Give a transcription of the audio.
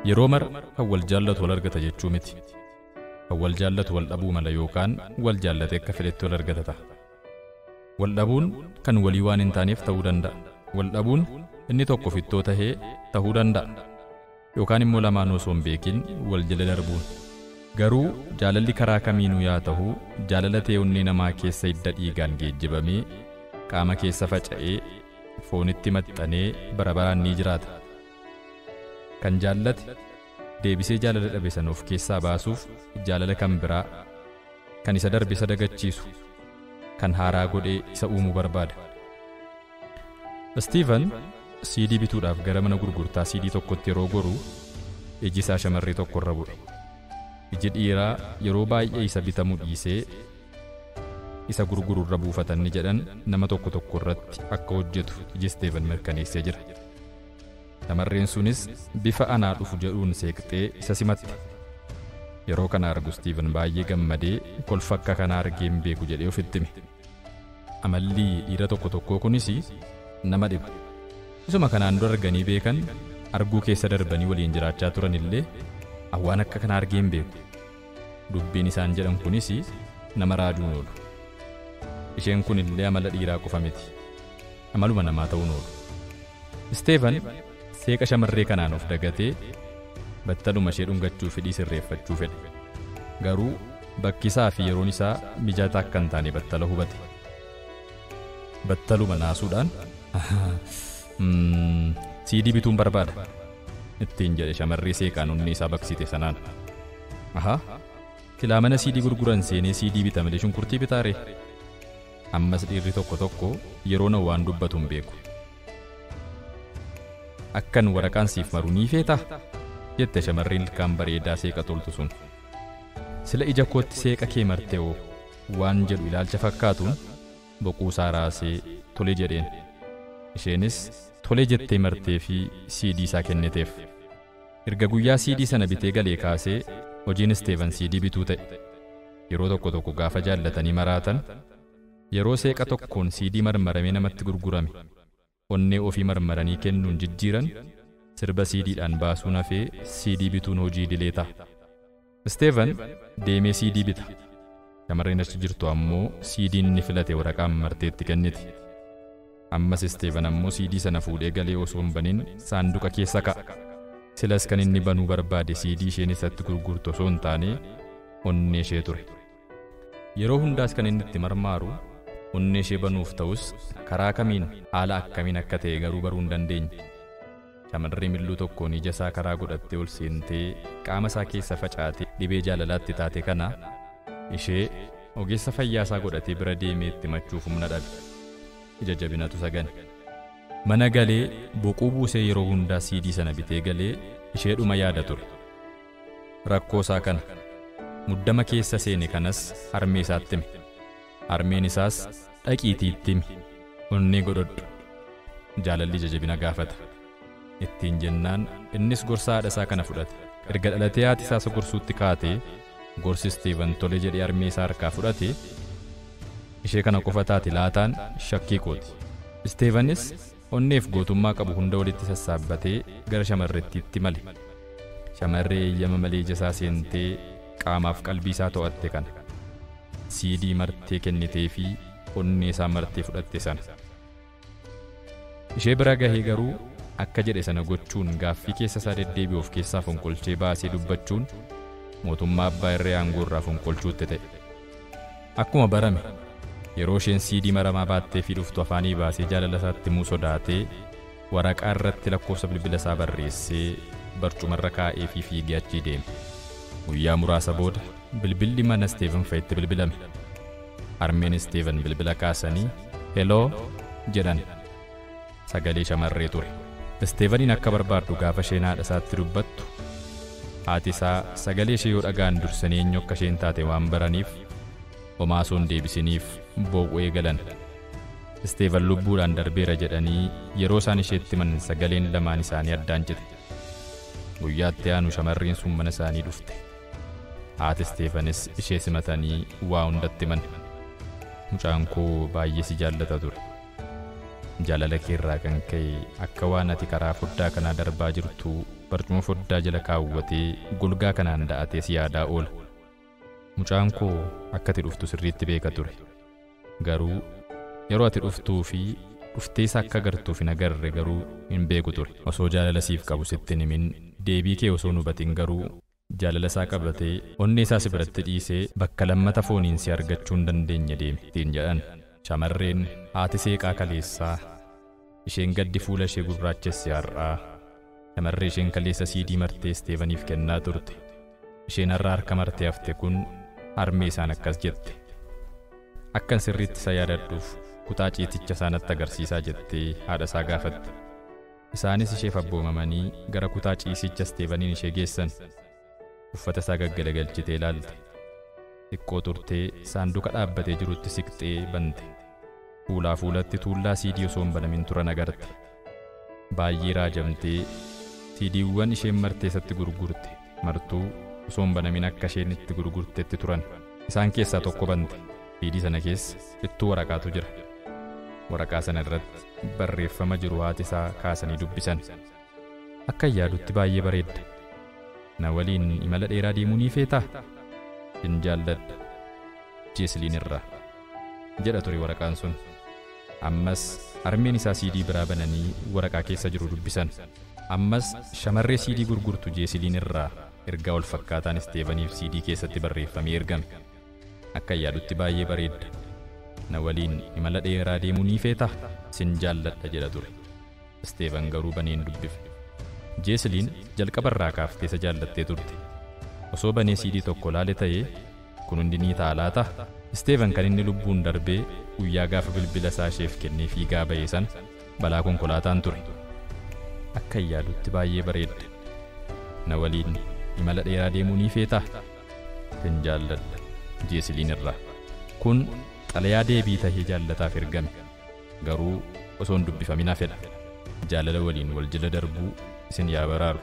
Yeroo mara kan wal jaallatu wal argata jechuu miti. Kan wal jaallatu wal dhabuu mala yookaan wal jaallate akka fedhetti wal argata ta'a. Wal dhabuun kan walii waan hin taaneef ta'uu danda'a. Wal dhabuun inni tokko fittoo tahee ta'uu danda'a. Yookaan immoo lamaan osoo hin beekin wal jala darbuun. Garuu jaalalli karaa kamiinuu yaa ta'u jaalala ta'e onnee namaa keessa hidda dhiigaan geejjibamee qaama keessa faca'ee foonitti maxxanee bara baraan ni jiraata. Kan jaallate deebisee jaalala dhabe sana of keessaa baasuuf jaalala kan biraa kan isa darbe isa dagachiisu kan haaraa godhee isa uumuu barbaada. Steven CD bituudhaaf gara mana gurgurtaa CD tokkotti yeroo goru iji isaa shamarree tokkorra bu'e. Iji dhiiraa yeroo baay'ee isa bitamuu dhiisee isa gurgururra buufatan ni jedhan nama tokko tokko irratti akka hojjetu iji Steven mirkaneessee jira. Shamarreen sunis bifa anaa dhufu jedhuun seeqxee isa simatte. Yeroo kana argu Steven baay'ee gammadee kolfa akka kanaa argee hin beeku jedhee ofitti hime. Amalli dhiira tokko tokkoo kunis nama dhiba. Isuma kanaan dura arganii beekan arguu keessa darbanii waliin jiraachaa turan illee waan akka kanaa argee hin beeku. Dubbiin isaan jedhan kunis nama raajuun oolu. Isheen kun illee amala dhiiraa qofa miti. Amaluma namaa ta'uun oolu. Steven seeqa shamarree kanaan of dagatee battaluma ishee dhungachuu fedhii sirreeffachuu fedhe. Garuu bakki isaa fi yeroon isaa mijataa akka hin taane battala hubate. Battaluma naasuudhaan CD bituun barbaada ittiin jedhe shamarree seeqaan onnee isaa baqsite sanaan. Ahaa, silaa mana CD gurguran seenee CD bita malee shunkurtii bitaaree? Ammas dhiirri tokko tokko yeroo na waan dubbatu hin beeku. Akkan waraqaan siif maru ni feetaa? Jette shamarreen ilkaan bareedaa seeqa toltu sun. Sila ija kootti seeqa kee marte hoo waan jedhu ilaalcha fakkaatuun boquu isaa raasee tole jedheen. Isheenis tole jettee martee fi CD isaa kenniteef. Erga guyyaa CD sana bitee galee kaasee hojiin Steven CD bituu ta'e. Yeroo tokko tokko gaafa jaallatanii maraatan yeroo seeqa tokkoon CD marmaramee namatti gurgurame onnee ofii marmaranii kennuun jijjiiran sirba CDdhaan baasuun hafee CD bituun hojii idilee ta'a. Steven deemee CD bita. Shamarreen achi jirtu ammoo CD inni filate waraqaan marteetti kenniti. Ammas Steven ammoo CD sana fuudhee galee osoo hin banin saanduqa keessa ka'a. Silas kan inni banuu barbaade CD isheen isatti gurgurtu osoo hin taane onnee ishee ture. Yeroo hundaas kan inni itti marmaaru onnee ishee banuuf ta'us karaa kamiin haala akkamiin akka ta'e garuu baruu hin dandeenye. Shamarree milluu tokkoon ija isaa karaa godhattee ol seentee qaama isaa keessa facaatee dhibee jaalalaatti taate kana ishee ogeessa fayyaa isaa godhatee bira deemee itti machuuf humna dhabe. Ija jabinatu sagane. Mana galee boquu buusee yeroo hundaa CD sana bitee galee isheedhuma yaada ture. Rakkoo isaa kana muddama keessa seene kanas harmee isaatti hime. Harmeen isaas dhaqiitii itti himi, onnee godhadhu. Jaalalli ija jabina gaafata. Ittiin jennaan innis gorsa haadha isaa kana fudhate. Erga dhalatee haati isaa isa gorsuutti kaatee gorsi Steven tole jedhee harmee isaa harkaa fudhate ishee kana qofa taate laataan shakkii kooti. Stevenis onneef gootummaa qabu hunda walitti sassaabbatee gara shamarrettiitti male. Shamarree eeyyama malee ija isaa seentee qaamaaf qalbii isaa to'atte kana. CD martee kennitee fi onnee isaa martee fudhatte sana. Ishee bira gahee garuu akka jedhe sana gochuun gaaffii keessa isaa deddeebi'u of keessaa fonqolchee baasee dubbachuun mootummaa abbaa irree aangoo irraa fonqolchuutti ta'e. Akkuma barame yeroo isheen CD maramaa baattee fi dhuftu afaanii baasee jaalala isaatti himuu sodaatee waraqaa irratti lakkoofsa bilbila isaa barreessee barcumarra kaa'ee fi fiigee achii deeme. Guyyaa muraasa booda bilbilli mana Steven fa'itti bilbilame. Harmeen Steven bilbila kaasanii "Heloo" jedhan. Sagalee shamarree ture. Steveniin akka barbaaddu gaafa isheen haadha isaatti dubbattu haati isaa sagalee ishee yoo dhaga'an dursanii eenyu akka isheen taate waan baraniif homaa osoo hin deebisiniif boo'uu eegalan. Steven lubbuudhaan darbeera jedhanii yeroo isaan isheetti himan sagaleen lamaan isaanii addaan cite. Guyyaatti aanu shamarreen sun mana isaanii dhufte. Haati Stevenis ishee simatanii waa hundatti himan. Mucaan koo baay'ee si jaallata ture. Jaalala kee irraa kan ka'e akka waan ati karaa foddaa kanaa darbaa jirtu barcuma foddaa jala kaawwatee golgaa kanaan da'atee si yaadaa oola. Mucaan koo akka ati dhuftu sirriitti beeka ture. Garuu yeroo ati dhuftuu fi dhuftee isa akka agartuuf hin agarre garuu hin beeku ture. Osoo jaalala siif qabu sitti hin himin deebii kee osoo hin hubatin garuu jaalala isaa qabatee onnee isaa si biratti dhiisee bakka lammata fooniin si argachuu hin dandeenye deeme ittiin jedhan. Shamarreen haati seeqaa kaleessaa isheen gaddi fuula ishee gurraachesse har'aa shamarree isheen kaleessa siidii martee Isteevaniif kennaa turte isheen har'a harka martee hafte kun harmee isaan akkas jette. Akkan sirriitti isa yaadadhuuf kutaa ciiticha isaanatti agarsiisaa jettee haadha isaa gaafatte. Isaanis isheef abboomamanii gara kutaa ciisicha Isteevaniin ishee geessan. Uffata isaa gaggalagalchitee ilaalte. Xiqqoo turtee saanduqa dhaabbatee jirutti siqxee bante. Fuulaa fuulatti tuullaa siidii osoo hin banamin turan agarte. Baay'ee raajamtee siidiiwwan isheen martee isatti gurgurte martuu osoo hin banamin akka isheen itti gurgurtetti turan. Isaan keessaa tokko bante. Siidii sana keessa ittuu waraqaatu jira. Waraqaa sana irratti barreeffama jiru haati isaa kaasanii dubbisan. Akka yaadutti baay'ee bareedda. Na waliin imala dheeraa deemuu ni feetaa? Hin jaalladha. Jeesliin irraa jedha ture waraqaan sun. Ammas harmeen isaa siidii biraa bananii waraqaa keessa jiru dubbisan. Ammas shamarree siidii gurgurtu Jeesliin irraa ergaa wal fakkaataan Isteevaniif siidii keessatti barreeffamee ergame. Akka yaadutti baay'ee bareedda. Na waliin imala dheeraa deemuu ni feetaa? Sin jaalladha jedha ture. Isteevan garuu baneen dubbifne. Jeesliin jalqabarraa kaaftee isa jaallattee turte. Osoo banee siidii tokko laale ta'ee kun hundi ni ta'a laata? Isteevan kan inni lubbuun darbee guyyaa gaafa bilbila isaa isheef kennee fiigaa ba'e sana balaa konkolaataan ture. Akka yaadutti baay'ee bareedda. Na waliin imala dheeraa deemuu ni feetaa? Sin jaalladha. Jeesliin irraa. Kun xalayaa deebii tahee jaallataaf ergame. Garuu osoo hin dubbifamin hafedha. Jaalala waliin wal jala darbuu isin yaa baraaru.